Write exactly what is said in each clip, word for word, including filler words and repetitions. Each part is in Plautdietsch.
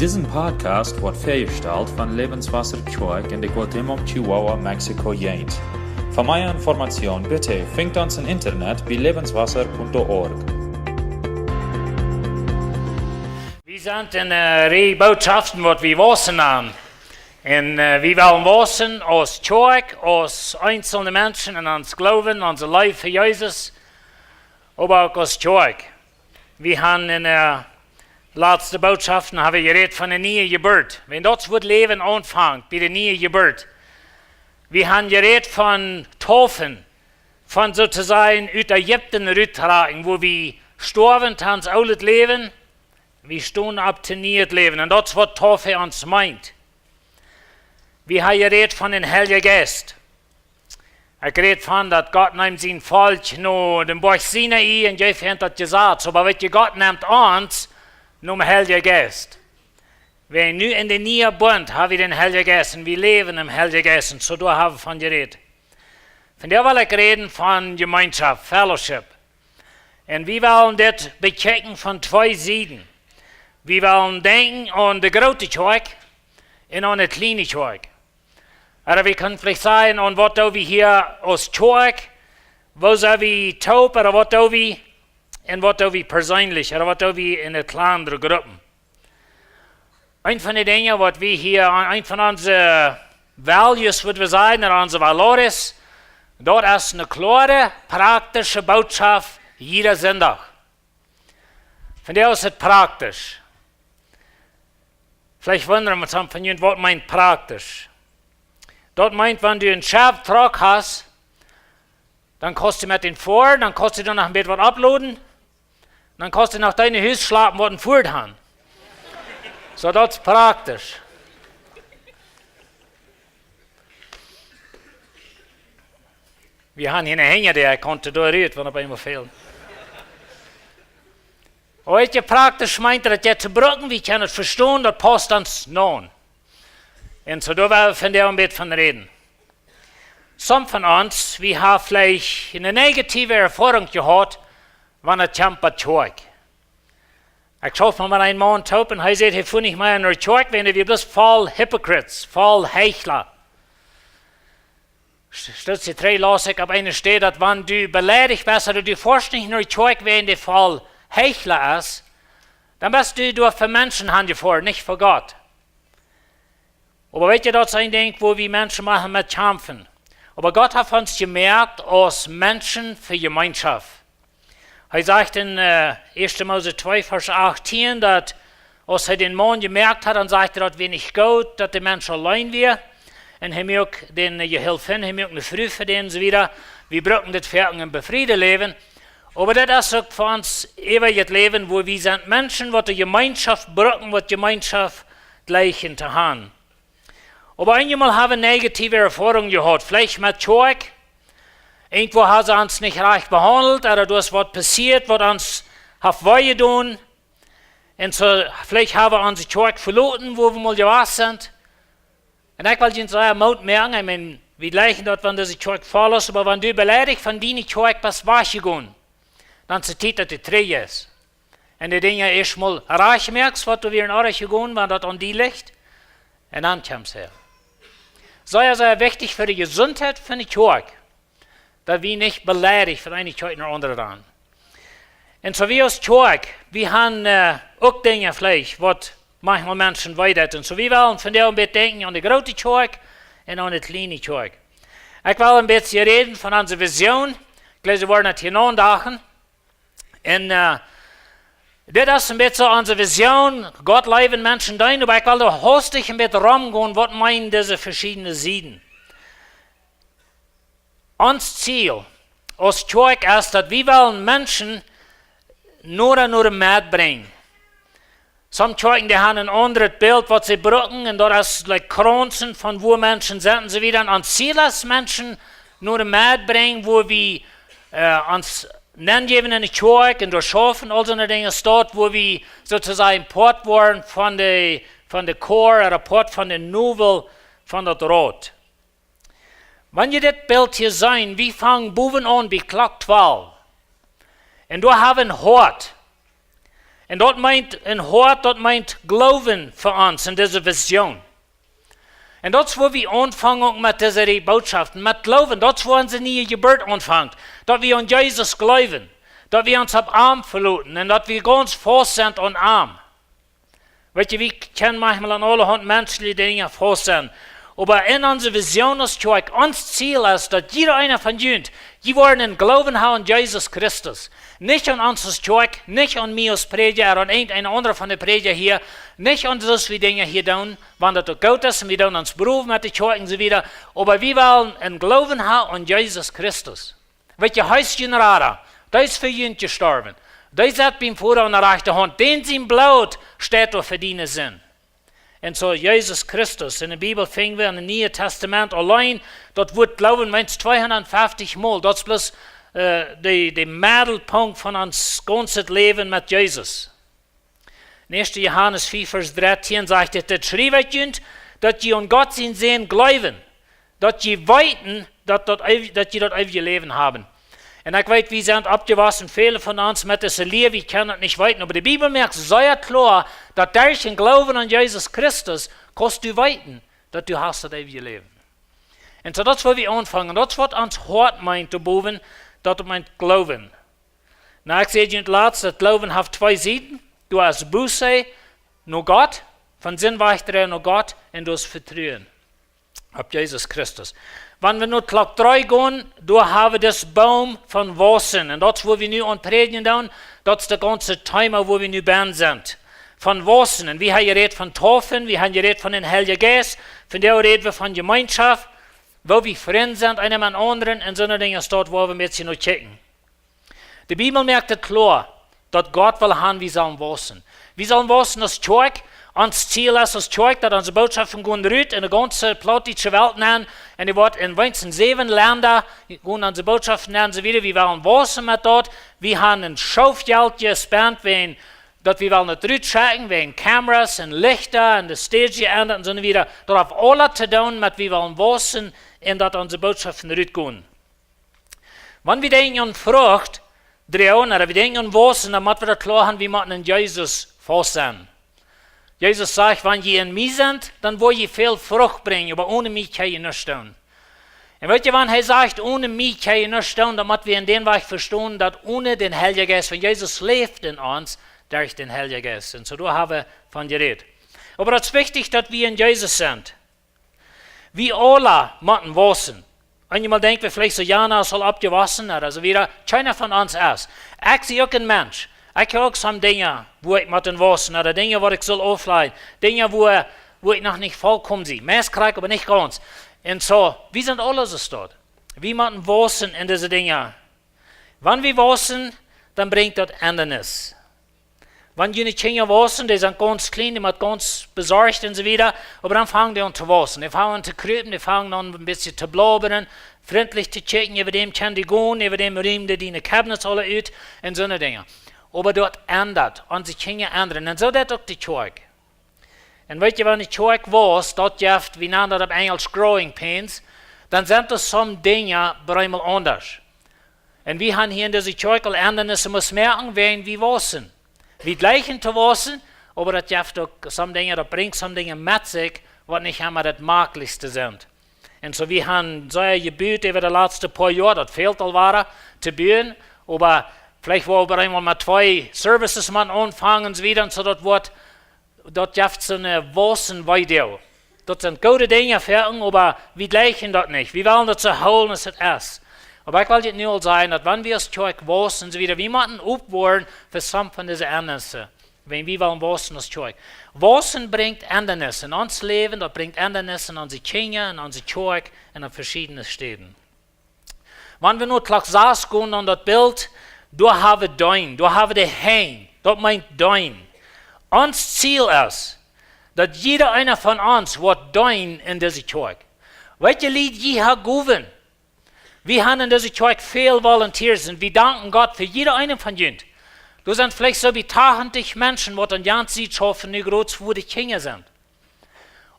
Disen Podcast woat väajestalt von Lebenswasser Kjoakj en de Cuauhtémoc, Chihuahua, Mexiko Jäajent. Fa mea Information bitte finjt ons em Internet bie lebenswasser punkt org. Wie sent en, äh, Reaj Botschaften, waut wie wausen aun. Un, äh, wie wellen wausen aus Kjoakj, aus eenzelne Menschen en ons Gloowen, onse Leew fa Jesus, oba uk aus Kjoakj. Wie haben en de latste Botschaften haben wie jerät von de niee Jeburt. Wan daut Wuat Läwen aunfangt bie de niee Jeburt. Wie haben jerät von Taufen, von soo to sajen ut Ägipten ruttrakjen, wua wie stoawen to ons oolet Läwen, wie stonen opp to nieet Läwen. Un daut es waut Taufe ons meent. Wie haben jerät von dän Heiljen Jeist. Ekj räd von daut Gott neem sien Volkj no dän Boajch Sinai un jeef an daut Jesaz. Oba weet jie, Gott nemt ons nom Heiljen Jeist. Wie nu en dän nieen Bunt haben wie dän Heiljen Jeist un wie läwen em Heiljen Jeist. Un soo doa haben wie von jerät. Vondoag well ekj räden von Jemeenschoft, fellowship. Un wie wellen dit bekjikjen von twee Sieden. Wie wellen denkjen aun de groote Kjoakj un aun de kjliene Kjoakj. Ooda wie kjennen veleicht sajen, aun waut doo wie hia aus Kjoakj, woo sent wie toop, ooda waut doo wie, un waut doo wie perseenlich, ooda waut doo wie en de kjlandre Gruppen. Eent von de Dinja, waut wie hia aun, eent von onse values, wudd wie sajen, ooda onse valores, daut es eene kloare, praktische Bootschoft jieda Sindach. Vondoag es et praktisch. Veleicht wundren sikj sommje von junt, waut meent praktisch? Daut meent, wan du een Schäftruck hast, dan kaust du met dän foaren, dan kaust du doa noch een bät waut aufloden, dan kaust du noch no dien Hus schlapen, waut een Furt haben. Soo, daut es praktisch. Wie haben hia een Henja, dee kaun doa rut, wan opp eemol fält. Weet jie, praktisch meent daut, daut to brucken, wie kjennen et vestonen, daut paust ons aun. Un soo, doa well wie vondoag een bät von räden. Sommje von ons, wie haben veleicht eene negative Erfoarunk jehaut, wan et kjemt bie Kjoakj. Ekj schauf mol met een Maun toop un hee säd, hee foat nich mea no Kjoakj, wiels et wia bloos voll hypocrites, voll Heichla. St-, Stootje dree laus ekj opp eene Städ, daut wan du beleidicht best, daut du foascht nich no Kjoakj, wiels et voll Heichla es, dan best du doa fa Menschen hanjefoaren, nich fa Gott. Oba weet jie, daut es een Dinkj, wua wie Menschen motten met kjamfen. Oba Gott haft ons jemoakt aus Menschen fa Jemeenschoft. Hee sajcht en, äh, Ieeschte Mose twee, Varsch achtieen, daut aus hee dän Maun jemoakt haud, dan sajcht hee, daut wia nich goot, daut de Mensch auleen wia. Un hee muak dän, äh, Jehilf, hee muak eene Fru fa dän, un soo wieda. Wie brucken dit fa een befriedet Läwen. Oba daut es uk fa ons eewjet Läwen, wua wie sent Menschen, waut de Jemeenschoft brucken, waut Jemeenschoft jlikjen to haben. Oba eenjemol haben wie negative Erfoarunk jehaut, veleicht met Kjoakj. Irjentwua haben see ons nich rajcht behaundelt, ooda doa es waut passieet, waut ons haft wee jedonen. Un soo, veleicht haben wie onse Kjoakj veloten, wua wie mol jewast sent. Un ekj well junt sea Moot moaken, ekj meen, wie jlikjen daut, wan dise Kjoakj voll es, oba wan du beleidicht von diene Kjoakj best wajchjegonen, dan es et Tiet, daut du trigj jeist. Un de Dinja ieescht mol rajcht moakst, waut doa wia en Oarnunk jegonen, wan daut aun die licht. Un dan kjemst hee. Sea, sea wichtich fa de Jesuntheit von de Kjoakj, daut wie nich beleidicht von eene Kjoakj no de aundre gonen. Un soo wie aus Kjoakj, wie haben, äh, uk Dinja veleicht, waut maunchmol Menschen wee deit. Un soo wie wellen vondoag een bät denkjen aun de groote Kjoakj un aun de kjliene Kjoakj. Ekj well een bät räden von onse Vision. Ekj jleew, see woaren et hia nodachen. Un, äh, dit es een bät soo onse Vision, Gott leewen, Menschen deenen, oba ekj well doa hastich een bät romgonen, waut meenen dise veschiedne Sieden. Ons Ziel aus Kjoakj es, daut wie wellen Menschen no de, no de Med brinjen. Sommje Kjoakjen, dee haben een aundret Bilt, waut see brucken, un daut es, like, Krauzen von wua Menschen sent un soo wieda. Un ons Ziel es, Menschen no de Med brinjen, wua wie, äh, ons nenjäwen en de Kjoakj un doa schaufen, aul soone Dinja, staut, wua wie soo to sajen Poat woaren von de, von de Chor, ooda Poat von de Nobel von daut Rot. Wan jie dit Bilt hia seenen, wie fangen bowen aun bie Klock twalf. Un doa haben wie een Hoat. Un daut meent, en Hoat, daut meent Gloowen fa ons en dise Vision. Un daut es wua wie aunfangen uk met dise Bootschoften, met Gloowen. Daut es wua onse niee Jeburt aunfangt. Daut wie aun Jesus gloowen. Daut wie ons opp am veloten un daut wie gaunz faust sent aun am. Weet jie, wie kjennen maunchmol aun aulahaunt menschelje Dinja faust sennen. Oba en onse Vision aus Kjoakj, ons Ziel es, daut jieda eena von junt, jie woaren en Gloowen haben aun Jesus Christus. Nich aun ons aus Kjoakj, nich aun mie aus Prädja, ooda aun irjent een aundra von de Prädja hia, nich aun soo aus wie Dinja hia doonen, wan daut uk goot es, un wie doonen ons brow met de Kjoakj un soo wieda, oba wie wellen en Gloowen haben aun Jesus Christus. Weet jie, hee es jun Rada, dee es fa junt jestorwen. Dee sett biem Voda aun de rajchte Haunt. Dän sien Bloot steit doa fa diene Sind. Un soo Jesus Christus, en de Bibel finjen wie en daut Niee Tastament auleen, daut Wuat Gloowen meent tweehundatfeftich Mol. Daut es bloos, äh, de, de Meddelpunkt von ons gaunzet Läwen met Jesus. En ieeschte Johanes vea Varsch dartieen sajcht et: "Dit schriew ekj junt, daut jie aun Gott sienen Sän gloowen, daut jie weeten, daut, daut, ew- daut jie daut eewje Läwen haben." Un ekj weet, wie sent oppjewossen, väle von ons, met dise Lia, wie kjennen daut nich weeten. Oba de Bibel moakt sea kloa, daut derch en Gloowen aun Jesus Christus kaust du weeten, daut du hast daut eewje Läwen. Un soo, daut es wua wie aunfangen. Daut es waut ons Hoat meent, doa bowen, daut meent Gloowen. Nu, ekj säd junt latst, daut Gloowen haft twee Sieden. Du hast Buße no Gott, von Sind wajchdreien no Gott, un du hast Vetruen opp Jesus Christus. Wan wie no Klock dree gonen, doa haben wie dis Boom von Waussen. Un daut es, wua wie nu aun prädjen doonen, daut es daut gaunze Thema, wua wie nu bennen sent. Von Waussen. Un wie haben jerät von Taufen, wie haben jerät von dän Heiljen Jeist, vondoag räden wie von Jemeenschoft, woo wie Frind sent, eena met dän aundren, un soone Dinja es daut, wua wie met no kjikjen. De Bibel moakt et kloa, daut Gott well haben, wie sellen waussen. Wie sellen waussen aus Kjoakj. Ons Ziel es aus Kjoakj, daut onse Bootschoften gonen rut en de gaunze plautdietsche Welt nenn. Un dee woat en weens en säwen Lenda, gonen onse Bootschoften nenn, soo wieda. Wie wellen waussen met daut. Wie haben een Schoof Jelt jespent, wäajen daut wie wellen daut rutschekjen, wäajen Kameras un Lichta un de Stage jeendat un soo wieda. Daut haft aules to doonen met, wie wellen waussen un daut onse Bootschoften rutgonen. Wan wie denkjen aun Frucht droagen, ooda wie denkjen aun waussen, dan mott wie daut kloa haben, wie motten en Jesus faust sennen. Jesus sajcht: "Wan jie en mie sent, dan woa jie väl Frucht brinjen, oba one mie kjenn jie nuscht doonen." Un weet jie, wan hee sajcht: "One mie kjenn jie nuscht doonen", dan mott wie en dän Wajch vestonen, daut one dän Heiljen Jeist, wan Jesus läft en ons, derch dän Heiljen Jeist. Un soo, doa haben wie von jerät. Oba daut es wichtich, daut wie en Jesus sent. Wie aula motten waussen. Eenjemol denkj wie veleicht soo: "Jana es aul oppjewossen, ooda soo wieda." Kjeena von ons es. Ekj sie uk een Mensch. Ekj hab uk soone Dinja, wua ekj mott en waussen, ooda Dinja, waut ekj saul auflajen. Dinja, wua, wua ekj noch nich volkomen sie. Meist krakjt, oba nich gaunz. Un soo, wie sent aula soo staut. Wie motten waussen en dise Dinja. Wan wie waussen, dan brinjt daut Endanis. Wan june Kjinja waussen, dee sent gaunz kjlien, dee motten gaunz besorcht un soo wieda, oba dan fangen dee aun to waussen. Dee fangen aun to krupen, dee fangen aun een bät to blaubren, frintlich to kjikjen, äwa däm kjennen dee gonen, äwa däm riemen dee diene Cabinets aula ut un soone Dinja. Oba daut endat, onse Kjinja endren. Un soo deit uk de Kjoakj. Un weet jie, wan de Kjoakj wausst, daut jeft, wie nanen daut opp Enjelsch growing pains, dan sent doa soone Dinja bie eemol aundasch. Un wie haben hia en dise Kjoakj aul Endanisse must moaken, wäajen wie waussen. Wie jleichen to waussen, oba daut jeft uk soone Dinja, daut brinjt soone Dinja met sikj, waut nich emma daut maklichste sent. Un soo, wie haben sea jebut äwa de latste poa Joa, daut fält aul wada to buen, oba veleicht woa wie eemol met twee Services mol aunfangen, un soo wieda, un soo daut woat, daut jeft soone waussen Video. Daut sent goode Dinja fa ons, oba wie jleichen daut nich. Wie wellen daut soo hoolen aus et es. Oba ekj well dit nu aul sajen, daut wan wie aus Kjoakj waussen, un soo wieda, wie motten opwoaren fa soone von dise Endanisse. Wan wie wellen waussen aus Kjoakj. Waussen brinjt Endanis en ons Läwen, daut brinjt Endanis en onse Kjinja, en onse Kjoakj un opp veschiedne Städen. Wan wie no Klock sas gonen aun daut Bilt, doa haben wie deenen, doa haben wie de Henj, daut meent deenen. Ons Ziel es, daut jieda eena von ons woat deenen en dise Kjoakj. Weet jie, Lied, jie haben Gowen. Wie haben en dise Kjoakj väl Volunteers un wie danken Gott fa jieda eenen von junt. Doa sent veleicht soo bie tachentich Menschen, waut aun jane Sied schaufen, nu groot wua de Kjinja sent.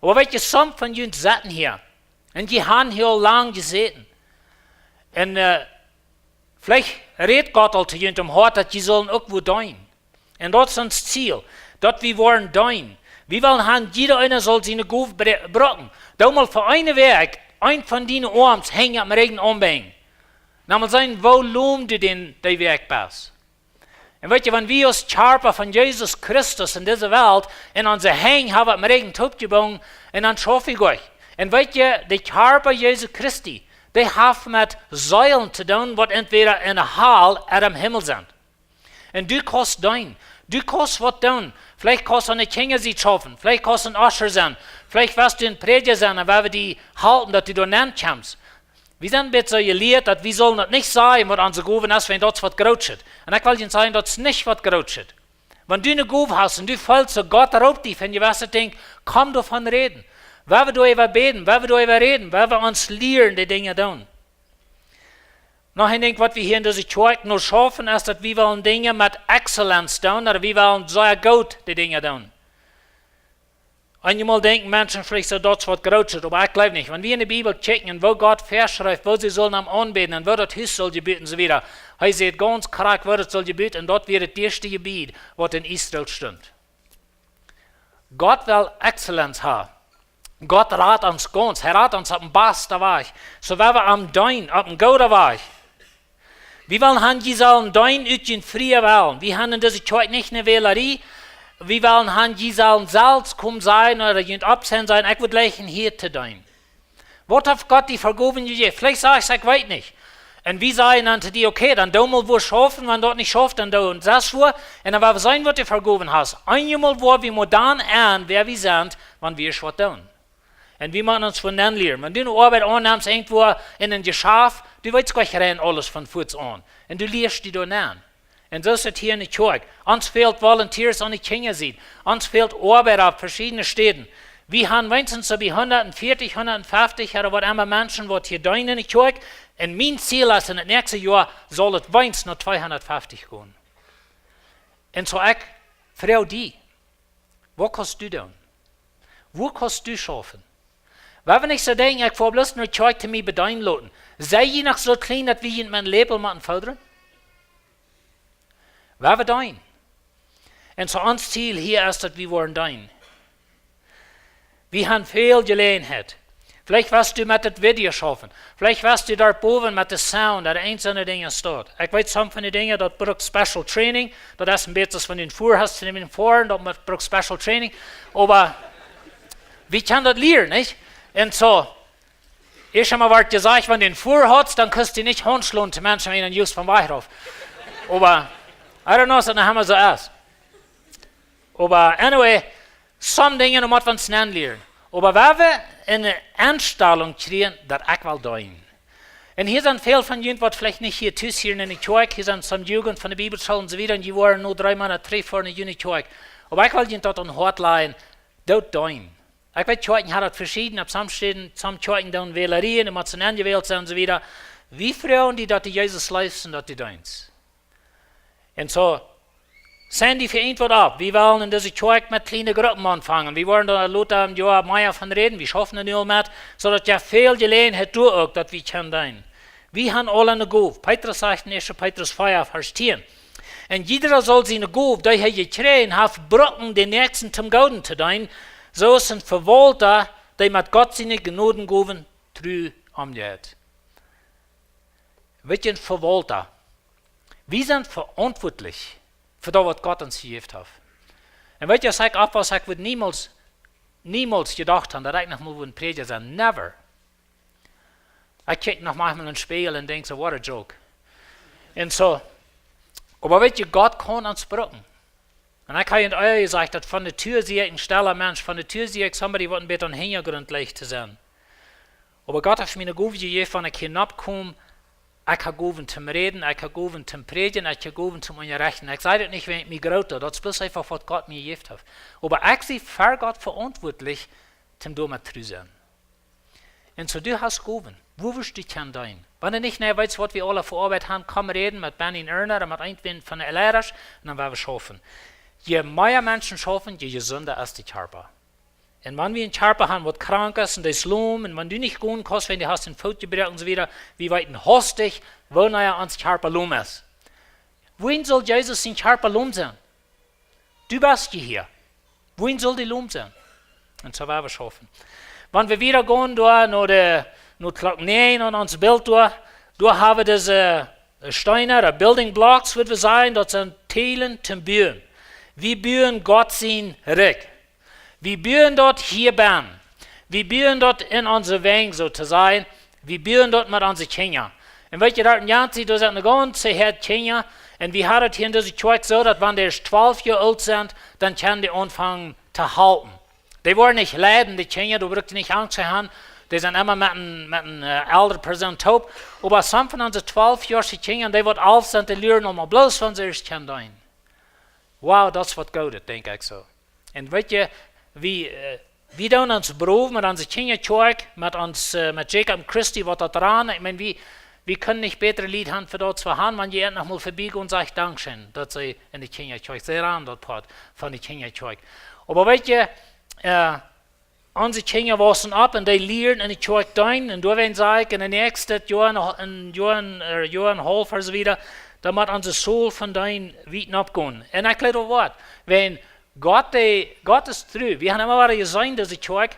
Oba weet jie, soone von junt setten hia. Un jie haben hia aul lang jesäten. Un, äh, veleicht rät Gott aul to junt em Hoat, daut jie sullen uk wua deenen. Un daut es ons Ziel, daut wie woaren deenen. Wie wellen han, jieda eena saul siene Gow bre-, brucken. Doo mol fa eene Wäakj een von diene Oarms henjen aum Rigjen aunbinjen. Dan mol seenen, woo lom du dän, dee Wäakj best. Un weetst, wan wie aus Kjarpa von Jesus Christus en dise Welt en onse Henj haben aum Rigjen toopjebungen, un dan schauf wie goot. Un weetst, de Kjarpa Jesu Christi, dee haft met Seelen to doonen, waut entwäda en de Hal ooda em Himmel sent. Un du kaust deenen. Du kaust waut doonen. Veleicht kaust du aun de Kjinjasied schaufen. Veleicht kaust du een Usher sennen. Veleicht woascht du een Prädja sennen, un wie woaren die halpen, daut du doa nenn kjemst. Wie sent een bät soo jelieet, daut wie sellen daut nich sajen, waut onse Gow es, wan daut es waut Grootet. Un ekj well junt sajen, daut es nich waut Grootet. Wan du eene Gow hast un du feelst, soo Gott roopt die fa een jewesset Dinkj, komm doavon räden. Wie woaren doaräwa bäden, wie woaren doaräwa räden, wie woaren ons lieren, dee Dinja doonen. Noch een Dinkj, waut wie hia en dise Kjoakj nu schaufen, es, daut wie wellen Dinja met excellence doonen, ooda wie wellen sea goot dee Dinja doonen. Eenjemol denkjen Menschen veleicht soo, daut es waut Grootet, oba ekj jleew nich. Wan wie en de Bibel kjikjen, woo Gott väaschrift, woo see sellen am aunbäden un woo daut Hus saul jebut un soo wieda. Hee sajcht gaunz krakjt, woo daut saul jebut, un daut wia daut ieeschte Jebied, waut en Israel stunt. Gott well excellence haben. Gott rat ons gaunz, hee rat ons opp dän basten Wajch. Soo woa wie am deenen, opp een gooden Wajch. Wie wellen han, jie sellen deenen ut jun frieen Wellen. Wie han en dise Kjoakj nich eene Wälerie. Wie wellen han, jie sellen selfst komen sajen ooda junt oppsennen sajen, ekj wudd jleichen hia to deenen. Waut haft Gott die fa Gowen jejäft? Veleicht sajchst, ekj weet nich. Un wie sajen dan to die, okay, dan doo mol wua schaufen, wan daut nich schauft, dan doo sest wua. Un dan woa wie seenen, waut du fa Gowen hast. Eenjemol woa wie mau dan aun, wäa wie sent, wan wie waut doonen. Un wie motten ons von dän lieren. Wan du eene Oabeit aunnemst, irjentwua en een Jeschaft, du weetst nich rein aules von fuaz aun. Un du lieescht die doa aun. Un soo es et hia en de Kjoakj. Ons fält Volunteers aun de Kjinjasied. Ons fält Oabeida opp veschiedne Städen. Wie han weens soo bie hundatveatich, hundatfeftich ooda waut emma Menschen, waut hia deenen en de Kjoakj. Un mien Ziel es, en daut näakjste Joa saul et weens no tweehundatfeftich gonen. Un soo ekj froag die, waut kaust du doonen? Wua kaust du schaufen? Woa wie nich soo denkjen, ekj foa bloos no de Kjoakj toom mie bedeenen loten. Sent jie noch soo kjlien, daut wie junt met een Läpel motten foodren? Woa wie deenen? Un soo ons Ziel hia es, daut wie woaren deenen. Wie han väl Jeläajenheit. Veleicht woascht du met daut Video schaufen. Veleicht woascht du doa bowen met de Sound, daut eent soone Dinja steit. Ekj weet, some von de Dinja, daut brukt special training. Daut es een bät soo aus wan du een Fua hast, wan du foaren, daut mott, brukt special training. Oba wie kjennen daut lieren, nich? Un soo, ieescht emol woat jesajcht, wan du een Fua hast, dan kaust du nich Haunt schlonen to Menschen, wan du just von Wajch rauf. Oba, I don't know, aus daut noch emma soo es. Oba anyway, some Dinja, doa mott wie ons aun lieren. Oba woa wie eene Enstalunk kjrieen, daut ekj well deenen. Un hia sent väl von junt, waut veleicht nich hia tus hieren en de Kjoakj, hia sent some Jugend von de Bibelschool un soo wieda, un dee woaren nu dree Moonat trigj foaren no june Kjoakj. Oba ekj well junt daut aun daut Hoat lajen, daut deenen. Ekj weet, Kjoakjen haben daut veschieden, opp some Städen, some Kjoakjen doonen Wälerie, un mott see aunjewält sennen un soo wieda. Wie froagen die, daut du Jesus leefst un daut du deenst. Un soo, sent die fa irjentwaut opp? Wie wellen en dise Kjoakj met kjliene Gruppen aunfangen. Wie woaren doa lota em Joa mea von räden. Wie schaufen doa nu aul met, soo daut jie väl Jeläajenheit doa uk, daut wie kjennen deenen. Wie han aule eene Gow. Petrus sajcht en ieeschte Petrus vea, Varsch tieen: Un jieda saul siene Gow, dee hee jekjräajen haft, brucken, dän Näakjsten toom Gooden to deenen, soo aus een Vewaulta, dee met Gott siene Jnodengowen tru omjeit. Weetst, een Vewaulta. Wie sent veauntwuatlich fa daut, waut Gott ons jejäft haft. Un weetst, aus ekj oppwos, ekj wudd niemols, niemols jedocht haben, daut ekj noch mol wudd een Prädja sennen. Never. Ekj kjikj noch maunchmol en dän Spieejel un denkj soo, what a joke. Un soo, oba weetst, Gott kaun ons brucken. Un ekj hab en ea jesajcht, daut von Natua sie ekj een stella Mensch, von Natua sie ekj somebody, waut een bät aum Hinjagrunt leicht to sennen. Oba Gott haft mie eene Gow jejäft, wan ekj hia nopp kom, ekj hab Gowen toom räden, ekj hab Gowen toom prädjen, ekj hab Gowen toom unjarechten. Ekj saj daut nich wäajen ekj mie groot doo, daut es bloos eefach, waut Gott mie jejäft haft. Oba ekj sie ver Gott veauntwuatlich, toom doamet tru sennen. Un soo, du hast Gowen. Wua wurscht du kjennen deenen? Wan du nich mea weetst, waut wie aula fa Oabeit haben, komm räden met Benny un Erna ooda met eent von de Leidasch, un dan woa wie schaufen. Je mea Menschen schaufen, je jesunda es de Kjarpa. Un wan wie een Kjarpa haben, waut krank es un dee es lom, un wan du nich gonen kaust, wan du hast een Foot jebroaken un soo wieda, wie weeten hastich, wanea ons Kjarpa lom es. Wuarom saul Jesus sien Kjarpa lom sennen? Du best je hia. Wohin saul dee Lom sennen? Un soo woa wie schaufen. Wan wie wieda gonen doa no de, no Klock näajen aun ons Bilt doa, doa hab wie dise, äh, Steena, de Building Blocks, wudd wie sajen, daut sent Tielen toom Buen. Wie buen Gott sien Rikj. Wie buen daut hia bennen. Wie buen daut en onse Wenj, soo to sajen. Wie buen daut met onse Kjinja. Un weet jie, doa en Janzi, doa sent ne gaunze Häad Kjinja. Un wie haben daut hia en dise Kjoakj soo, daut wan dee ieescht twalf Joa oolt sent, dan kjennen dee aunfangen to halpen. Dee woaren nich leiden, de Kjinja, doa bruck jie nich Angst fa haben. Dee sent emma met een, met een, äh, elre Persoon toop. Oba some von onse twalf Joasche Kjinja, dee waut alf sent, dee lieren aul mau bloos von see ieescht kjennen deenen. Wow, daut es waut Goodet, denkj ekj soo. Un weet jie, wie, äh, wie doonen ons brow met onse Kjinjakjoakj, met ons, äh, met Jacob un Christy, waut daut ranen. Ekj meen, wie, wie kjennen nich bätre Lied haben fa daut, waut wie haben, wan jie noch mol verbie gonen, sajcht Dankscheen, daut see en de Kjinjakjoakj, see ranen daut Poat von de Kjinjakjoakj. Oba weet jie, äh, onse Kjinja wausen opp un dee lieren en de Kjoakj deenen. Un doawäajen saj ekj, en de näakjste Joa, en Joa, äh, Joa un haulf ooda soo wieda, dan mott onse Saul von deenen wiet oppgonen. Un ekj jleew daut woat. Wan Gott, dee, Gott es tru. Wie haben emma wada jeseenen, dise Kjoakj,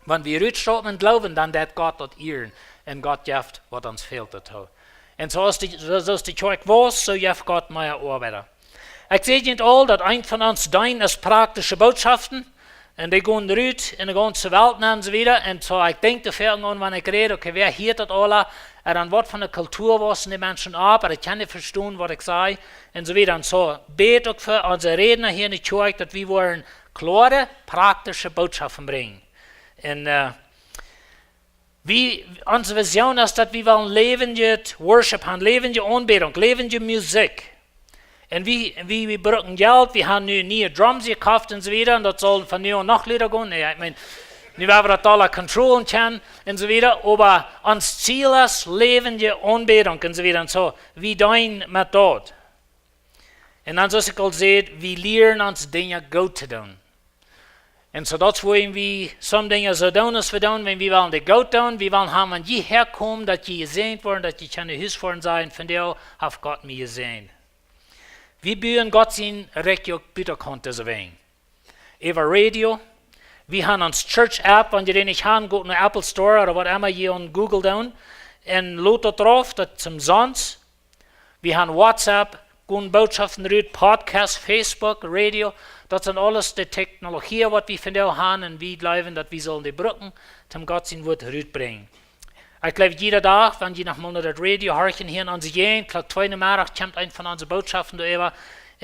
wan wie rutstappen un jleewen, dan deit Gott daut ieren. Un Gott jeft, waut ons fält, daut too. Un soo aus dee, soo, soo aus de Kjoakj wausst, soo jeft Gott mea Oabeida. Ekj säd junt aul, daut eent von ons Deenen es praktische Bootschoften. Un dee gonen rut en de gaunze Welt nenn un soo wieda. Un soo, ekj denkj doa väl aun, wan ekj räd, okay, wäa hieet daut aula? Un en waut fa eene Kultua wausen dee Menschen opp? Ooda kjennen dee vestonen, waut ekj saj? Un soo wieda. Un soo, bäd uk fa onse Rädna hia en de Kjoakj, daut wie woaren kloare, praktische Bootschoften brinjen. Un, äh, wie, onse Vision es, daut wie wellen läwendje Worship haben, läwendje Aunbädunk, läwendje Musikj. Un wie, wie, wie brucken Jelt, wie haben nu niee Drums jekoft un soo wieda. Un daut saul von nu aun noch luda gonen. Nä, ekj meen, nu woa wie daut aula controllen kjennen un soo wieda. Oba ons Ziel es läwendje Aunbädunk un soo wieda. Un soo, wie deenen met daut. Un dan, soo aus ekj aul säd, wie lieren ons Dinja goot to doonen. Un soo daut es wuarom wie some Dinja soo doonen aus wie doonen, wan wie wellen dee goot doonen, wie wellen haben, wan jie häakomen, daut jie jesäajent woaren, daut jie kjennen no Hus foaren un sajen, vondoag haft Gott mie jesäajent. Wie buen Gott sien Rikj uk butakaunt dise Wäaj. Äwa Radio. Wie haben ons Church App, wan jie dee nich haben, go no Apple Store ooda waut emma jie aun Google doonen. Un load daut drauf, daut es omsonst. Wie haben WhatsApp, gonen Bootschoften rut, Podcast, Facebook, Radio. Daut sent aules de Technologie, waut wie vondoag haben, un wie jleewen, daut wie sellen dee brucken, toom Gott sien Wuat rutbrinjen. Ekj jleew, jieda Dach, wan jie noch mol no daut Radio horchen, hia en onse Jäajent, Klock twee Nomeddach, kjemt eent von onse Bootschoften doa äwa.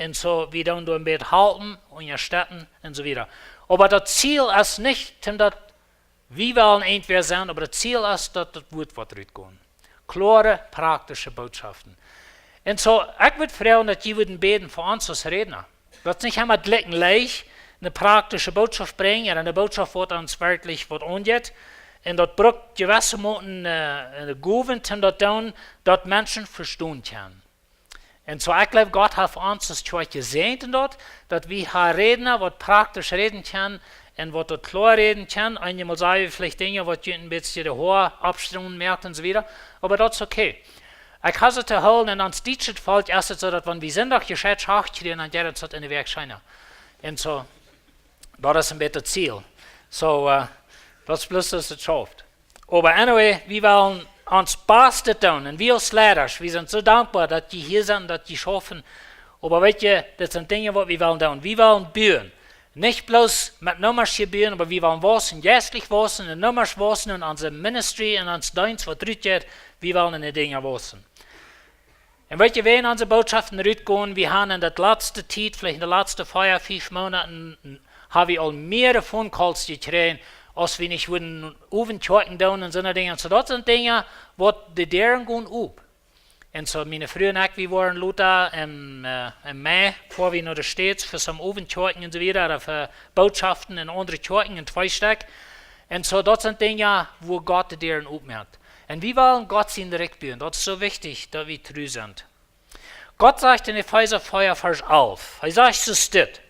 Un soo, wie doonen doa een bät halpen, unjastetten un soo wieda. Oba daut Ziel es nich, toom daut wie wellen irjentwäa sennen, oba daut Ziel es, daut daut Wuat woat rutgonen. Kloare, praktische Bootschoften. Un soo, ekj wudd froagen, daut jie wudden bäden fa ons aus Rädna. Daut es nich emma jlikj un leicht, eene praktische Bootschoft brinjen, ooda eene Bootschoft, waut ons werkjlich waut aunjeit. Un daut brukt jewesse Moten, äh, eene Gow, om daut to doonen, daut Menschen vestonen kjennen. Un soo, ekj jleew, Gott haft ons aus Kjoakj jesäajent en daut, daut wie haben Rädna, waut praktisch räden kjennen un waut daut kloa räden kjennen. Eenjemol saj wie veleicht Dinja, waut junt een bät de Hoa oppstonen moakt un soo wieda. Oba daut es okay. Ekj hab soo to hoolen, en ons dietschet Volkj es et soo, daut wan wie Sindach jescheit Schacht kjrieen, dan jeit ons daut en de Wäakj scheena. Un soo, daut es een bät daut Ziel. Soo, äh, daut es bloos, daut et schauft. Oba anyway, wie wellen ons Bastet doonen. Un wie aus Leidasch, wie sent soo dankboa, daut jie hia sent, daut jie schaufen. Oba weet jie, dit sent Dinja, waut wie wellen doonen. Wie wellen buen. Nich bloos met Nummasch hia buen, oba wie wellen wausen, jeistlich wausen, en Nummasch wausen, en onse Ministry, en ons Deenst, waut rutjeit, wie wellen en de Dinja wausen. Un weet jie, wan onse Bootschoften rutgonen, wie haben en de latste Tiet, veleicht en de latste vea, fief Moonaten, haben wie aul mea Phone Calls jekjräajen, aus wie nich wudden Owentjoakjen doonen un soone Dinja. Un soo, daut sent Dinja, waut de Däaren gonen op. Un soo, miene Fru un ekj, wie wieren lota em, äh, em Mei, foaren wie no de States fa some Owentjoakjen un soo wieda, ooda fa Bootschoften en aundre Kjoakjen en twee Stekj. Un soo, daut sent Dinja, wua Gott de Däaren opmoakt. Un wie wellen Gott sien Rikj buen. Daut es soo wichtich, daut wie tru sent. Gott sajcht en Efeesa vea, Varsch alf, hee sajcht soo dit: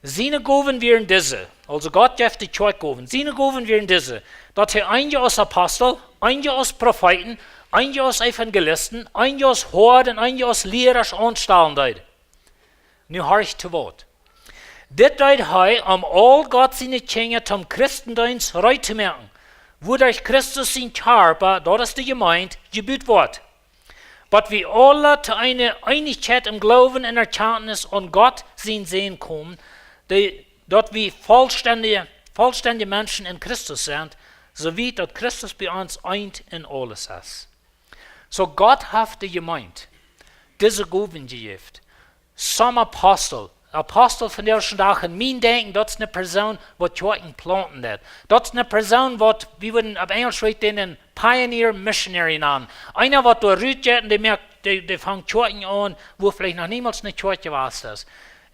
Siene Gowen wieren dise, aulsoo Gott jeft de Kjoakj Gowen, siene Gowen wieren dise, daut hee eenje aus Apostel, eenje aus Profeeten, eenje aus Evangelisten, eenje aus Hoaden, eenje aus Lierasch aunstalen deed. Nu horcht to waut. Dit deed hee, om aul Gott siene Kjinja toom Christendeenst reed to moaken, wuaderch Christus sien Kjarpa, daut es de Jemeent, jebut woat. Bat wie aula to eene Eenichkjeit em Gloowen un Erkjantnis aun Gott sien Sän komen, dee, daut wie vollstendje, vollstendje Menschen en Christus sent, soo wiet daut Christus bie ons eent en aules es. Soo Gott haft de Jemeent dise Gowen jejäft. Som Apostel. Apostel vondoag dän Dach, en mien Denkjen, daut es ne Persoon waut Kjoakjen plaunten deit. Daut es ne Persoon waut, wie wudden opp Enjelsch weeten, een pioneer missionary nanen. Eena waut doa rut jeit un dee moakt, dee, dee fangt Kjoakjen aun, wua veleicht noch niemols ne Kjoakj jewast es.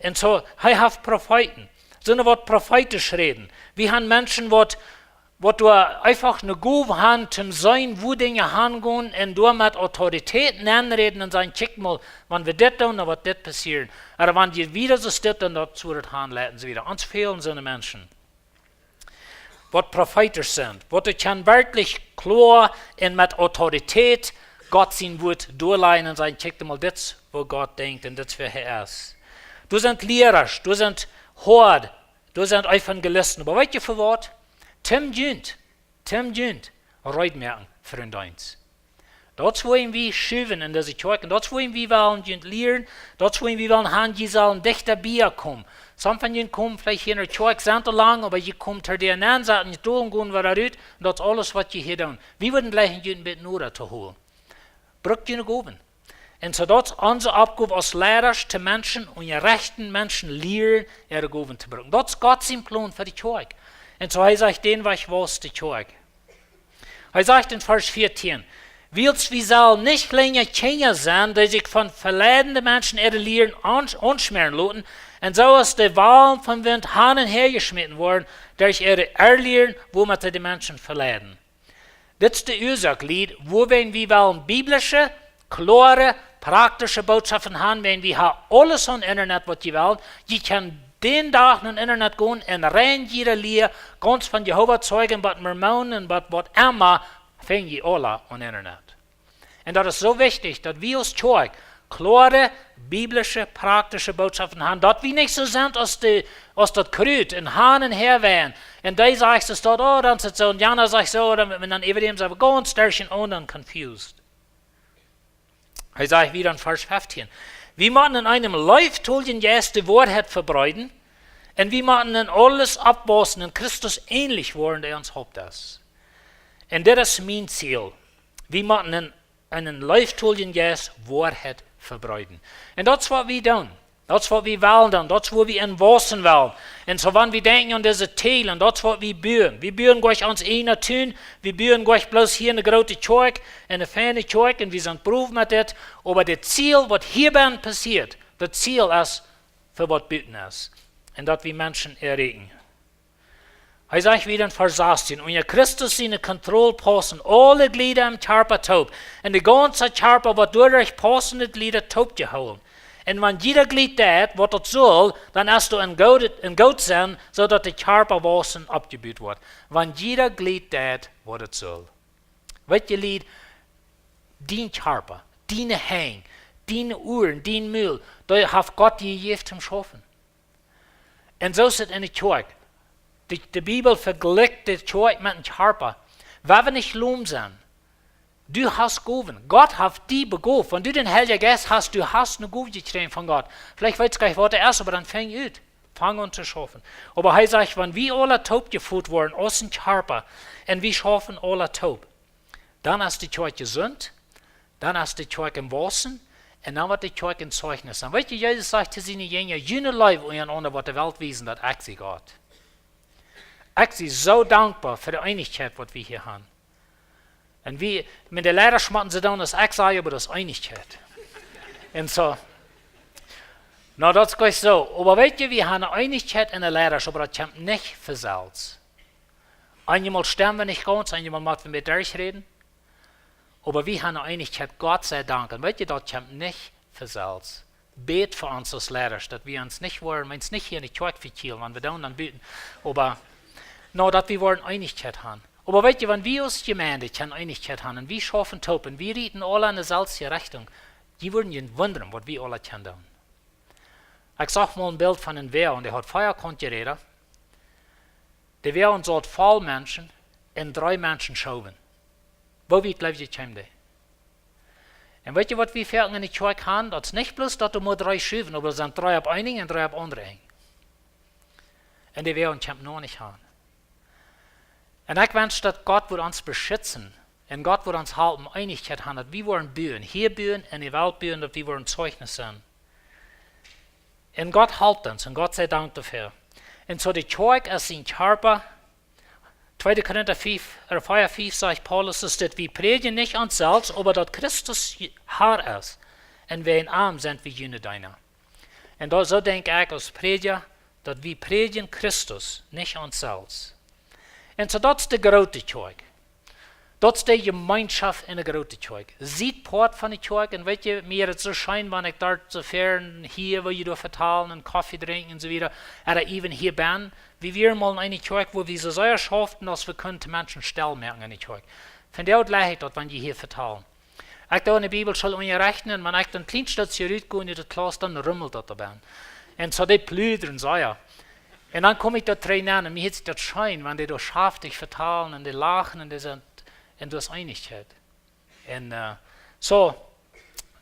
Un soo, hee haft Profeeten. Soone waut profeetisch räden. Wie haben Menschen waut waut doa eefach ne Gow han toom seenen, wua Dinja hangonen un doamet Autoritäten aunräden un sajen: "Kjikj mol, wan wie dit doonen, dan woat dit passieren. Ooda wan jie wieda soo stonen, dan daut woat et hanleiden," un soo wieda. Ons fälen soone Menschen, waut profeetisch sent, waut doa kjennen werkjlich kloa un met Autoritäten Gott sien Wuat doaleiden un sajen: "Kjikj mol, dit es woo Gott denkjt un dit es wäa hee es." Doa sent Liera, doa sent Hoad, doa sent Evangelisten. Oba weet jie fa waut? Toom junt, toom junt reed moaken fa dän Deenst. Daut es wuarom wie schuwen en dise Kjoakj. Daut es wuarom wie wellen junt lieren. Daut es wuarom wie wellen han, jie sellen dichta bie komen. Some von junt komen veleicht hia enne Kjoakj, sent aul lang, oba jie komen to de Nenn, saten jie doa un gonen wada rut. Un daut es aules waut jie hia doonen. Wie wudden jleichen junt een bät noda to holen. Brukt june Gowen. Un soo daut es onse Oppgow aus Liera, de Menschen unjarechten, Menschen lieren, äare Gowen to brucken. Daut es Gott sien Plon fa de Kjoakj. Un soo hee sajcht, dän Wajch waust de Kjoakj. Hee sajcht en Varsch vieetieen: "Wiels wie sellen nich lenja Kjinja sennen, dee sikj von veleidende Menschen äare Lieren aun-, aunschmäaren loten, un soo aus de Walen vom Wint han un häa jeschmäten woaren, derch äare Errlieren, wuamet see de Menschen veleiden." Dit es de Uasoak, Lied, wuarom wie wellen biblische, kloare, praktische Bootschoften han, wan wie han aules aun Internet waut jie wellen. Jie kjennen dän Dach no Internet gonen un rein jiede Lia, gaunz von Jehova Zeugen bat Mormonen, bat waut emma, finj jie aula aun Internet. Un daut es soo wichtich, daut wie aus Kjoakj kloare, biblische, praktische Bootschoften han, daut wie nich soo sent aus de, aus daut Krut un han un häa weien. Un dee sajcht daut, oh, dan es et soo, un jana sajcht soo, dan, wan dan äwa däm sent wie gaunz derchenaunda un confused. Hee sajcht wieda en Varsch feftieen: "Wie motten en eenem leeftoljen Jeist de Woarheit vebreeden, un wie motten en aules oppwaussen un Christus änlich woaren, dee ons Haupt es." Un dit es mien Ziel. Wie motten en, en eenen leeftoljen Jeist Woarheit vebreeden. Un daut es waut wie doonen. Daut es waut wie wellen doonen. Daut es wua wie en waussen wellen. Un soo wan wie denkjen aun dise Tiet, un daut es waut wie buen. Wie buen nich ons eenen Tun, wie buen nich bloos hia ne groote Kjoakj, ne feine Kjoakj, un wie sent proud met dit. Oba daut Ziel, waut hia bennen passieet, daut Ziel es fa waut buten es. Un daut wie Menschen erreichen. Hee sajcht wieda en Varsch sastieen: "Unja Christus siene Kontroll paussen aule Jlieda em Kjarpa toop, un de gaunze Kjarpa woat doaderch paussende Jlieda toopjehoolen. Un wan jieda Jlid deit waut daut saul, dan es doa een goot, een goot sennen, soo daut de Kjarpa waussen oppjebut woat." Wan jieda Jlid deit waut et saul. Weet jie, Lied, dien Kjarpa, diene Henj, diene Uaren, dien Mul, dee haft Gott die jejäft toom schaufen. Un soo es et en de Kjoakj. De, de Bibel vejlikjt de Kjoakj met een Kjarpa. Wie woaren nich lom sennen. Du hast Gowen. Gott haft die begoft. Wan du dän Heiljen Jeist hast, du hast ne Gow jekjräajen von Gott. Veleicht weetst du nich waut et es, oba dan fang aun. Fang aun to schaufen. Oba hee sajcht, wan wie aula toopjefoot woaren aus een Kjarpa, un wie schaufen aula toop, dan es de Kjoakj jesunt, dan es de Kjoakj em Waussen, un dan woat de Kjoakj een Zeichnis sennen. Weet jie, Jesus sajcht to siene Jinja: "June Leew unjarenaunda woat de Welt wiesen, daut ekj sie Gott." Ekj sie soo dankboa fa de Eenichkjeit waut wie hia haben. Un wie, met de Liera schmotten see dan, aus ekj saj, oba daut es Eenichkjeit. Un soo. Nu, daut es jlikj soo. Oba weet jie, wie haben ne Eenichkjeit en de Liera, oba daut kjemt nich von selfst. Eenjemol stemm wie nich gaunz, eenjemol motten wie met derchräden. Oba wie haben ne Eenichkjeit, Gott sie Dank. Un weet jie, daut kjemt nich von selfst. Bät fa ons aus Liera, daut wie ons nich woaren, wan nich hia en de Kjoakj vekjielen, wan wie dan, dan buten. Oba, nu, daut wie woaren Eenichkjeit haben. Oba weet jie, wan wie aus Jemeent kjeene Eenichkjeit haben, un wie schaufen toop, un wie rieten aula en de selfsje Rechtunk, jie wudden junt wundren, waut wie aula kjennen doonen. Ekj sach mol een Bilt von een Wäagon, un dee haud vea Konjeräda. De Wäagon saut voll Menschen un dree Menschen schowen. Woo wiet jleew jie kjeemen dee? Un weet jie waut wie foaken enne Kjoakj han? Daut es nich bloos daut doa mau dree schuwen, oba doa sent dree opp een Enj un dree opp aundre Enj. Un de Wäagon kjemt noch nich aun. Un ekj wensch daut Gott wudd ons beschitzen un Gott wudd ons halpen, Eenichkjeit han, daut wie woaren buen, hia buen un de Welt buen, daut wie woaren Zeichnis sennen. Un Gott halpt ons un Gott sie Dank doafäa. Un soo de Kjoakj es sien Kjarpa. Tweede Korinta fiew, ea, vea, fiew sajcht Paulus, es dit: Wie prädjen nich ons selfst, oba daut Christus Herr es, un wie en am sent wie june Deena. Un daut, soo denkj ekj aus Prädja, daut wie prädjen Christus, nich ons selfst. Un soo daut es de groote Kjoakj. Daut es de Jemeenschoft enne groote Kjoakj. Siet Poat von de Kjoakj, un weet jie, mie es et soo scheen, wan ekj doa soo fäa hia, woo jie doa vetalen un Koffe drinkjen un soo wieda, ea even hia bennen. Wie wieren mol en eene Kjoakj, wua wie soo sea schauften, aus wie kunnen de Menschen stell moaken enne Kjoakj. Vondoag jlikj ekj daut, wan jie hia vetalen. Ekj doo enne Bibelschool unjarechten, un wan ekj dan kjlien Stootje rutgo ut de Klauss, dan rummelt daut doa bennen. Un soo dee pludren sea. Un dan kom ekj doa trigj nenn un mie hieet sikj daut scheen, wan dee doa schaftich vetalen un dee lachen un dee sent, un doa es Eenichkjeit. Un, ä, soo,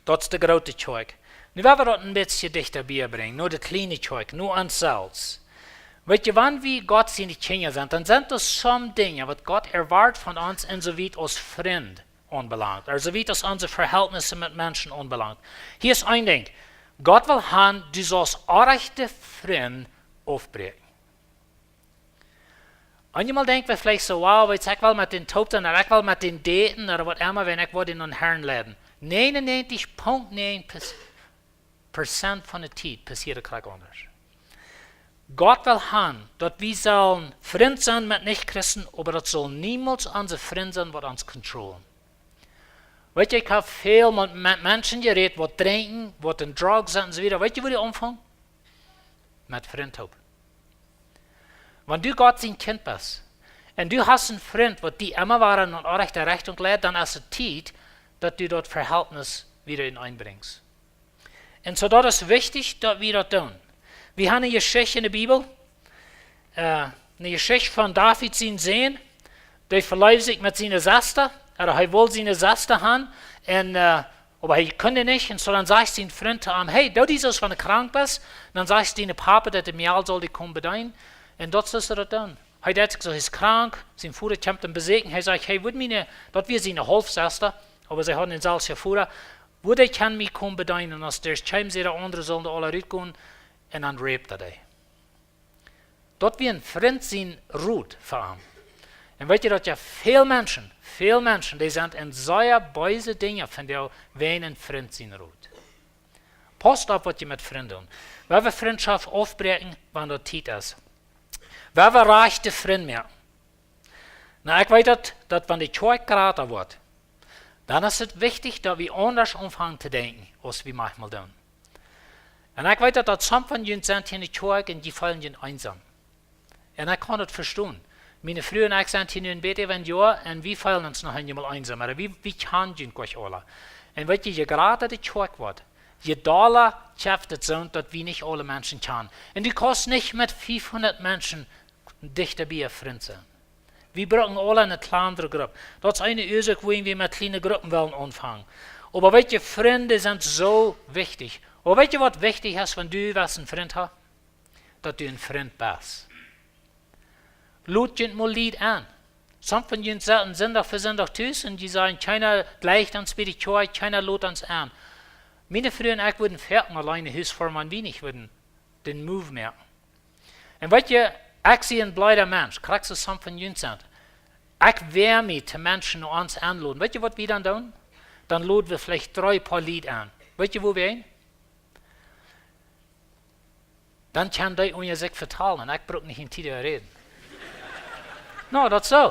daut es de groote Kjoakj. Nu woa wie daut een bät dichta bie brinjen, no de kjliene Kjoakj, no ons selfst. Weet jie, wan wie Gott siene Kjinja sent, dan sent doa some Dinja, waut Gott erwoat von ons, un soo wiet aus Frind aunbelangt, aulsoo wiet aus onse Verhältnisse met Menschen aunbelangt. Hia es een Dinkj. Gott well han, du saust orrajchte Frind aufbräakjen. Eenjemol denkj wie veleicht soo: Wow, weetst, ekj well met dän toop sennen, ooda ekj well met dän daten, ooda waut emma, wan ekj woa dän aum Herrn leiden. Näajenunnäajentich Punkt näajen Prozent von de Tiet passieet krakjt aundasch. Gott well han, daut wie sellen Frind sennen met Nich-Christen, oba daut saul niemols onse Frind sennen, waut ons controlen. Weet jie, ekj hab väl met, met Menschen jerät, waut drinkjen, waut en Drugs sent un soo wieda. Weet jie, woo dee aunfangen? Met Frind toop. Wan du Gott sien Kjint best, un du hast een Frind, waut die emma wada en de rajchte Rechtunk leit, dan es et Tiet, daut du daut Verhältnis wada enenn brinjst. Un soo, daut es wichtich, daut wie daut doonen. Wie han eene Jeschicht enne Bibel, ä, eene Jeschicht von David sien Sän, dee veleeft sikj met siene Sesta, ooda hee wull siene Sesta han, un, ä, oba hee kunn nich, un soo dan sajcht sien Frint to am: Hey, doo die soo aus wan du krank best, dan sajchst diene Papa, daut de Mejal saul die komen bedeenen, un daut saul see daut doonen. Hee deed sikj soo, hee es krank, sien Voda kjemt am besieekjen, hee sajcht: Hey, wudd miene, daut wia siene Haulfsesta, oba see hauden dän selwjen Voda, wudd hee kjennen mie komen bedeenen, un aus dee kjeem, säd hee, de aundre sullen aula rutgonen, un dan räpt hee dee. Daut wia een Frint sien Rot fa am. Un weet jie daut, jo, väl Menschen, väl Menschen, dee sent en sea beese Dinja von dee, wäajen een Frint sien Rot. Pausst opp, waut jie met Frind doonen. Wan wie Frintschoft aufbräakjen, wan daut Tiet es. Wan wie rajchte Frind moaken. Nu, ekj weet daut, daut wan de Kjoakj jrata woat, dan es et wichtich, daut wie aundasch aunfangen to denkjen, aus wie maunchmol doonen. Un ekj weet daut, daut some von junt sent hia enne Kjoakj un jie feelen junt eensom. Un ekj kaun daut vestonen. Miene Fru un ekj sent hia nu een bät äwa een Joa un wie feelen ons noch eenjemol eensom. Oba wie, wie kjanen junt goanich aula. Un weet jie, je jrata de Kjoakj woat, je dolla jeft et soo, daut wie nich aule Menschen kjanen. Un du kaust nich met fiefhundat Menschen dichta bie Frint sennen. Wie brucken aula eene kjlandre Grupp. Daut es eene Uasoak, wuarom wie met kjliene Gruppen wellen aunfangen. Oba weet jie, Frind sent soo wichtich. Oba weet jie, waut wichtich es, wan du waut een Frint hast? Daut du een Frint best. Lot junt mol Lied enn. Some von junt sitten Sindach fa Sindach tus un dee sajen: Kjeena jleicht ons bie de Kjoakj, kjeena lot ons enn. Miene Fru un ekj wudden foaken auleen no Hus foaren, wan wie nich wudden dän Move moaken. Un weet jie, ekj sie een bleeda Mensch, krakjt soo aus some von junt sent. Ekj woa mie to Menschen no ons enloden. Weet jie, waut wie dan doonen? Dan loden wie veleicht dree Poa Lied enn. Weet jie, wuarom? Dan kjennen dee unja sikj vetalen un ekj bruk nich en Tiet räden. Nu, daut es soo.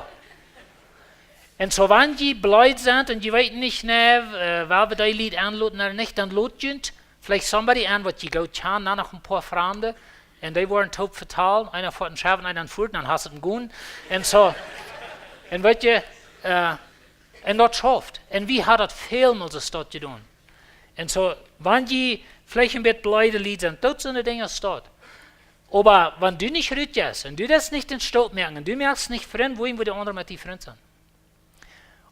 Un soo, wan jie bleed sent un jie weeten nich, nä, ä, woa wie dee Lied enloden ooda nich, dan lot junt veleicht somebody enn, waut jie goot kjanen, dan noch een Poa Framde. Un dee woaren toop vetalen, eena foat en Schäwen, eena en Furt, dan hast du et goot. Un soo, un weet jie, ä, un daut schauft. Un wie haben daut välmol soo jedonen. Un soo, wan jie Veleicht een bät bleede Lied sent, daut soone Dinja staut. Oba wan du nich rut jeist un du deist nich dän Stap moaken un du moakst nich Frind, wuarom wudd de aundre met die Frind sennen?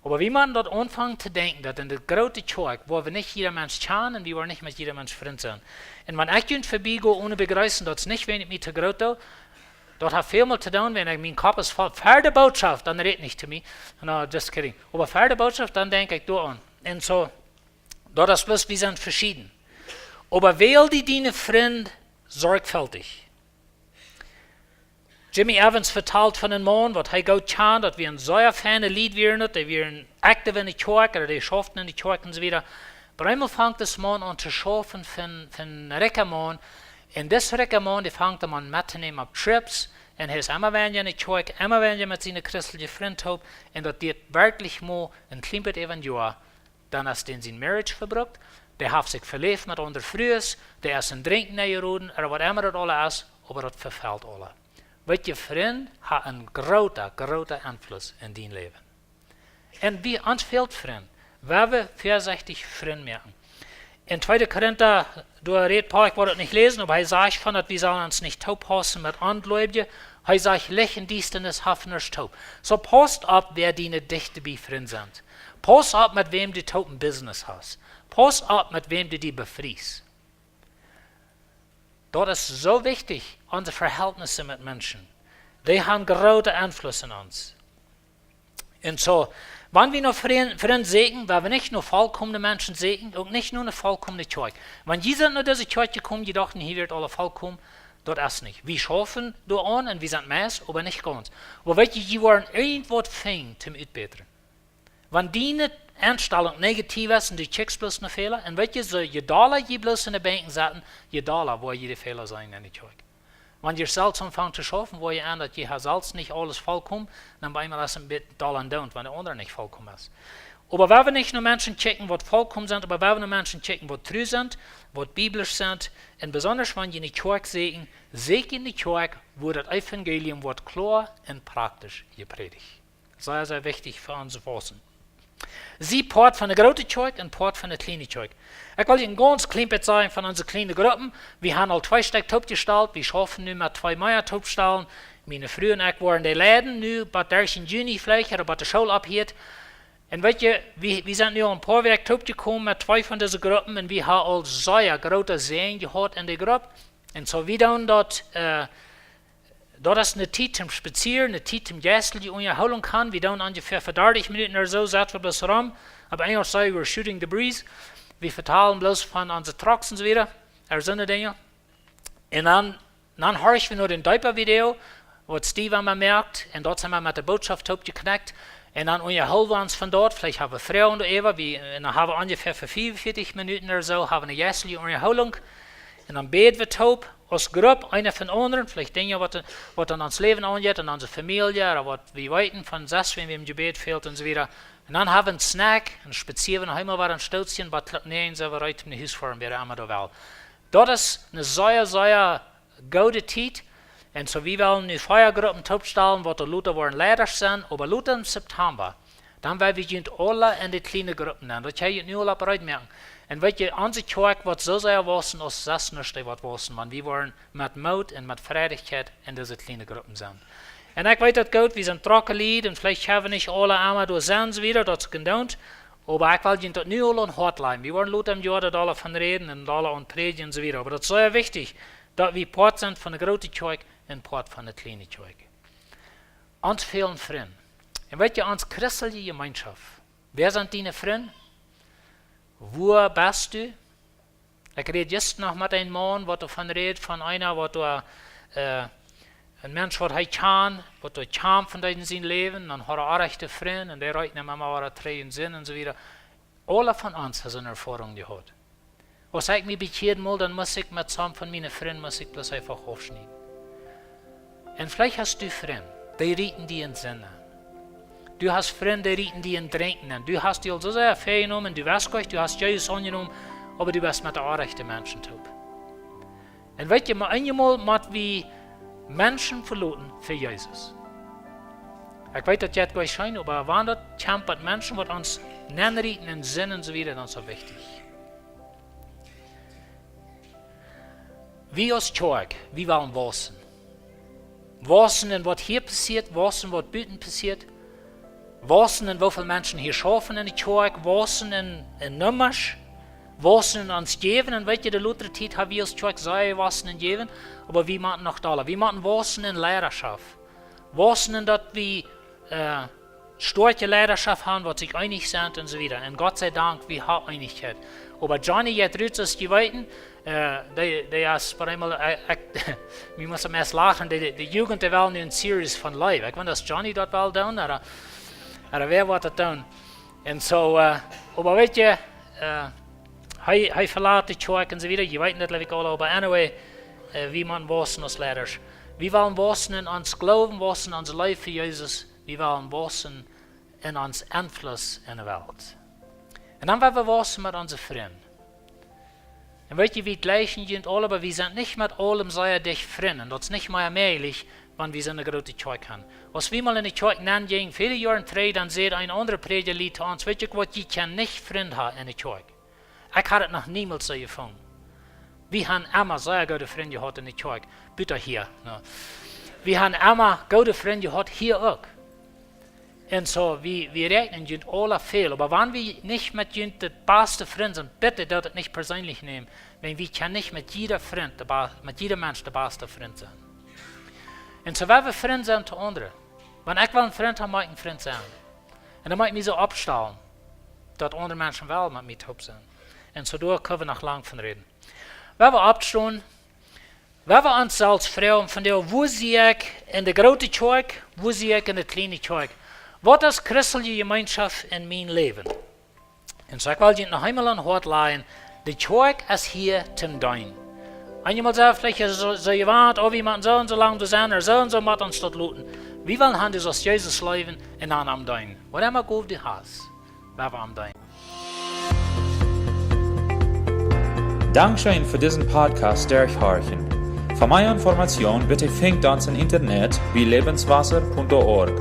Oba wie motten daut aunfangen to denkjen, daut en de groote Kjoakj, woa wie nich jieda Mensch kjanen un wie woaren nich met jieda Mensch Frind sennen. Un wan ekj junt verbie go one bejreessen, daut es nich wäajen ekj mie to groot doo, daut haft väl mol to doonen, wan ekj, mien Kopp es voll ver de Bootschoft, dan rät nich to mie. No, just kidding. Oba ver de Bootschoft, dan denkj ekj doaraun. Un soo, daut es bloos, wie sent veschieden. Oba wäl die diene Frind sorgfältig. Jimmy Evans vetalt von een Maun, waut hee goot kjand, daut wia een sea feina Lied, wia daut, dee wia active en de Kjoakj, ooda dee schauften en de Kjoakj un soo wieda. Oba eemol fangt dis Maun aun to schaufen fa, fa een rikja Maun. Un dis rikja Maun, dee fangt am aun met to nämen opp trips. Un hee es emma weinja en de Kjoakj, emma weinja met siene christelje Frind toop. Un daut diat werkjlich mau een kjlien bät äwa een Joa. Dan es dän sien marriage vebrukt, dee haft sikj veläft met aundre Frues, dee es en Drinkjen nenjeroden, ooda waut emma daut aula es, oba daut vefelt aula. Weet jie, Frind haben een groota, groota Enfluss en dien Läwen. Un wie, ons fält Frind, wan wie väasechtich Frind moaken. En tweede Korinta, doa rät Paulus, ekj woa daut nich läsen, oba hee sajcht von daut wie sellen ons nich toopaussen met Onjleewje. Hee sajcht, Licht un Diestanis haft nuscht toop. Soo pausst opp, wäa diene dichte bie Frind sent. Pausst opp, met wäm du toop een business hast. Pausst opp, met wäm du die befriest. Daut es soo wichtich, onse Verhältnisse met Menschen. Dee haben grooten Enfluss en ons. Un soo, wan wie no Frind, Frind sieekjen, woa wie nich no volkomne Menschen sieekjen, uk nich no eene volkomne Kjoakj. Wan jie sent no dise Kjoakj jekomen, jie dochten, hia woat aules volkomen, daut es nich. Wie schaufen doaraun un wie sent meist, oba nich gaunz. Oba weet jie, jie woaren irjentwaut finjen toom utbätren. Wan diene Enstalunk negativ es un du kjikjst bloos no Fäla, un weet jie, soo, je dolla jie bloos en de Benkj sitten, je dolla woa jie de Fäla seenen en de Kjoakj. Wan jie selfst aunfangen to schaufen, woa jie enn, daut jie ha selfst nich aules volkomen, dan bie eemol es een bät dolla aun doonen, wan de aundra nich volkomen es. Oba woa wie nich no Menschen kjikjen, waut volkomen sent, oba woa wie no Menschen kjikjen, waut tru sent, waut biblisch sent, un besonda wan jie en de Kjoakj sieekjen, sieekj en de Kjoakj, wua daut Evangelium woat kloa un praktisch jeprädicht. Sea, sea wichtich fa onse Waussen. Sie Poat von de groote Kjoakj un Poat von de kjliene Kjoakj. Ekj well junt een gaunz kjlien bät sajen von onse kjliene Gruppen. Wie haben aul twee Stekj toopjestalt. Wie schaufen nu met twee mea toopstalen. Miene Fru un ekj woaren dee leiden, nu bat derch en Juni veleicht, ooda bat de School opphieet. Un weet jie, wie, wie sent nu aul een poa Wäakj toopjekomen met twee von dise Gruppen un wie haben aul sea grooten Säajen jehaut en de Grupp. Un soo, wie doonen daut, äh, daut es eene Tiet toom spazieren, eene Tiet toom jeistelje Unjahoolunk haben. Wie doonen onjefäa fa dartich Minuten ooda soo, sitten wie bloos rom. Opp Enjlisch saj wie, we're shooting the breeze. Wie vetalen bloos von onse Trucks un soo wieda, ooda soone Dinja. Un dan, dan horch wie no dän Deepa Video, waut Steve emma moakt, un daut sent wie met de Bootschoft toopjekjnäakjt. Un dan unjahool wie ons von doa, veleicht haben wie Froagen doaräwa, wie, un dan haben wie onjefäa fa fiefunvieetich Minuten ooda soo, haben wie eene jeistelje Unjahoolunk. Un dan bäd wie toop, aus Grupp, eena fa dän aundren, veleicht Dinja, waut, waut aun ons Läwen aunjeit, aun onse Famielje, ooda waut wie weeten von sest, wan wie em Jebäd fält un soo wieda. Un dan haben wie een Snack, un spazieren wie noch eemol wada een Stootje, bat Klock näajen sent wie reed, om no Hus to foaren, wäa emma doa well. Daut es eene sea, sea goode Tiet. Un soo, wie wellen nu vea Gruppen toopstalen, waut doa lota woaren Leidasch sennen, oba lota em September, dan woa wie junt aula en de kjliene Gruppen nämen. Daut kjenn jie nu aul opp reed moaken. Un weet jie, onse Kjoakj woat soo sea waussen aus sest nuscht waut waussen, wan wie woaren met Moot un met Freidichkjeit en dise kjliene Gruppen sennen. Un ekj weet daut goot, wie sent trocke Lied un veleicht haben wie nich aule emma doa sennen, soo wieda, daut es jedoont. Oba ekj well junt daut nu aul aun Hoat lajen. Wie woaren lota em Joa doa aula von räden un aula aun prädjen un soo wieda. Oba daut es sea wichtich, daut wie Poat sent von de groote Kjoakj un Poat von de kjliene Kjoakj. Ons fälen Frind. Un weet jie, ons christelje Jemeenschoft. Wäa sent diene Frind? Wua best du? Ekj räd jistren noch met een Maun, waut doavon räd, von eena, waut doa, äh, een Mensch, waut hee kjand, waut doa kjeem von dän sien Läwen, dan haud hee orrajchte Frind, un dee reeten am emma wada trigj en Sind un soo wieda. Aule von ons haben soone Erfoarunk jehaut. Aus ekj mie bekjieed mol, dan must ekj met some von miene Frind, must ekj bloos eefach aufschnieden. Un veleicht hast du Frind, dee rieten die en Sind. Du hast Frind, dee rieten die en Drinkjen. Du hast die aul soo sea väajenomen, du weetst goanich, du hast Jesus aunjenomen, oba du best met de orrajchte Menschen toop. Un weet jie, mau eenjemol mott wie Menschen veloten fa Jesus. Ekj weet, daut jeit goanich scheen, oba wan daut kjemt, waut Menschen, waut ons nenrieten en Sind un soo wieda, dan es daut wichtich. Wie aus Kjoakj, wie wellen wausen. Wausen en waut hia passieet, wausen waut buten passieet, wausen en woo väl Menschen hia schaufen en de Kjoakj, wausen en, en Nummasch, wausen en ons Jäwen. Un weet jie, de latste Tiet ha wie aus Kjoakj sea jewausen en Jäwen, oba wie motten noch dolla. Wie motten wausen en Leidaschoft. Wausen en daut wie stoakje Leidaschoft han, waut sikj eenich sent un soo wieda. Un Gott sie Dank, wie ha Eenichkjeit. Oba Johnny jeit rut, soo aus jie weeten, dee, dee es fa eemol, ekj, wie motten meist lachen, de, de Jugend, dee well nu ne Series von Leew. Ekj weet nich aus Johnny daut well doonen, oba, oba wäa woat daut doonen? Un soo, oba weet jie, hee, hee velat de Kjoakj un soo wieda. Jie weeten daut, jleew ekj, aula, oba anyway, wie motten wausen aus Leidasch. Wie wellen wausen en ons Gloowen, wausen en onse Leew fa Jesus. Wie wellen wausen en ons Enfluss en de Welt. Un dan well wie wausen met onse Frind. Un weet jie, wie jlikjen junt aula, oba wie sent nich met aulem sea dicht Frind. Un daut es nich mea mäajlich, wan wie soo ne groote Kjoakj han. Aus wie mol en de Kjoakj nenn jinjen, väle Joaren trigj, dan säd een aundra Prädja to ons: Weet jie waut, jie kjennen nich Frind han en de Kjoakj. Ekj ha daut noch niemols soo jefungen. Wie han emma sea goode Frind jehaut en de Kjoakj, buta hia, nä. Wie han emma goode Frind jehaut hia uk. Un soo, wie, wie räakjnen junt aula väl, oba wan wie nich met junt de baste Frind sent, bitte doot daut nich perseenlich nämen, wiels wie kjennen nich met jieda Frind de ba-, met jieda Mensch de baste Frind sennen. Un soo, wan wie Frind sent to aundre, wan ekj well een Frind han, mott ekj een Frind sennen. Un dan mott ekj mie soo oppstalen, daut aundre Menschen wellen met mie toop sennen. Un soo, doa kjenn wie noch lang von räden. Wan wie oppstonen, wan wie ons selfst froagen von: Woo sie ekj en de groote Kjoakj, woo sie ekj en de kjliene Kjoakj? Waut es christelje Jemeenschoft en mien Läwen? Un soo, ekj well junt noch eemol aun daut Hoat lajen: De Kjoakj es hia toom deenen. Eenjemol sent veleicht soo, soo jewant: Oh, wie motten soo un soo lang doa sennen, ooda soo un soo mott ons daut loten. Wie wellen han, daut aus Jesus läwen un aun am deenen. Waut emma Gow du hast, well wie am deenen. Dankscheen fa disen Podcast derchhorchen. Fa mea Information bitte finjt ons em Internet bie lebenswasser punkt org.